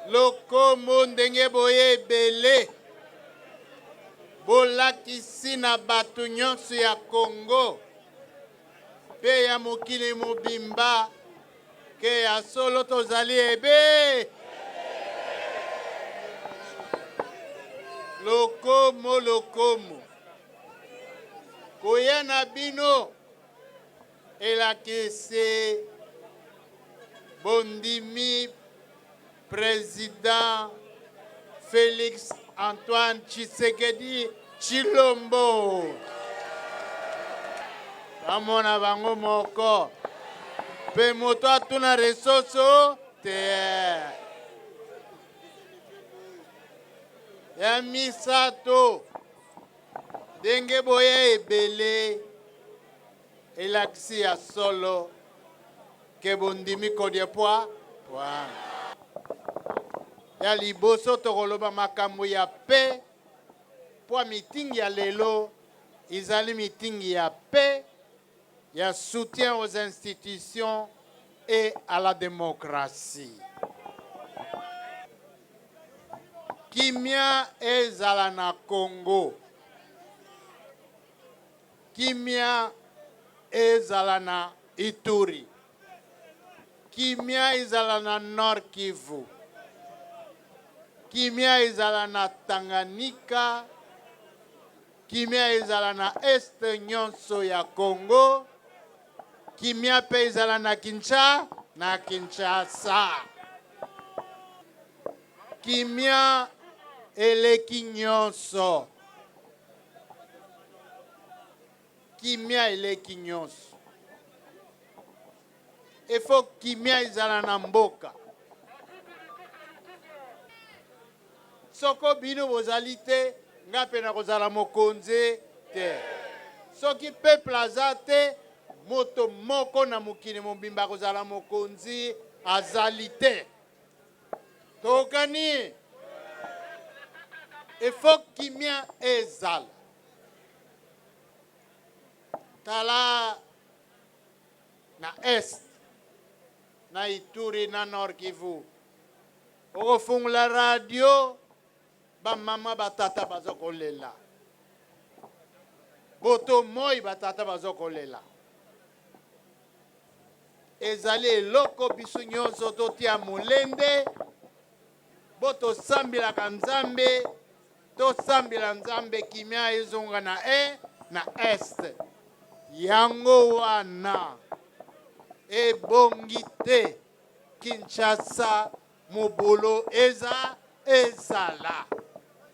Lokomo ndenge boye ebele bolakisi na bato nyonso ya Congo mpe ya mokili mobimba ke ya solo tozali ebe lokomo lokomo koya na bino elakisi bondimi President Felix Antoine Tshisekedi Tshilombo. Bamona bango moko mpe moto atuna resoso te. Ya misato, ndenge boya ebele Elakisi ya solo ke bondimi kodie pwa pwa. Ya liboso tokoloba makambo ya pe pwa mitingi ya lelo izali mitingi ya pe ya soutien aux institutions et à la democratie. Kimia ezala na Congo. Kimia ezala na Ituri. Kimia ezala na Nord Kivu. Kimia ezala na Tanganyika. Kimia ezala na Est nyonso ya Congo. Kimia pe ezala na Kinshasa, na Kinshasa. Kimia eleki nyonso. Kimia eleki nyonso. Il faut kimia ezala na mboka. Soko bino bozali te, nga mpe nakozala mokonzi te. Soki peuple aza te, moto moko na mokili mobimba akozala mokonzi azali te. Tokani il faut kimia ezala. Tala na est na Ituri na Nord Kivu, okofungola radio ba mama ba tata bazo kolela, boto moi ba tata bazo kolela. Ezali eloko biso nyonso totia molende bo tosambelaka Nzambe, tosambela Nzambe kimia ezonga na e na est. Yango wana ebongi te Kinshasa mobulu eza ezala.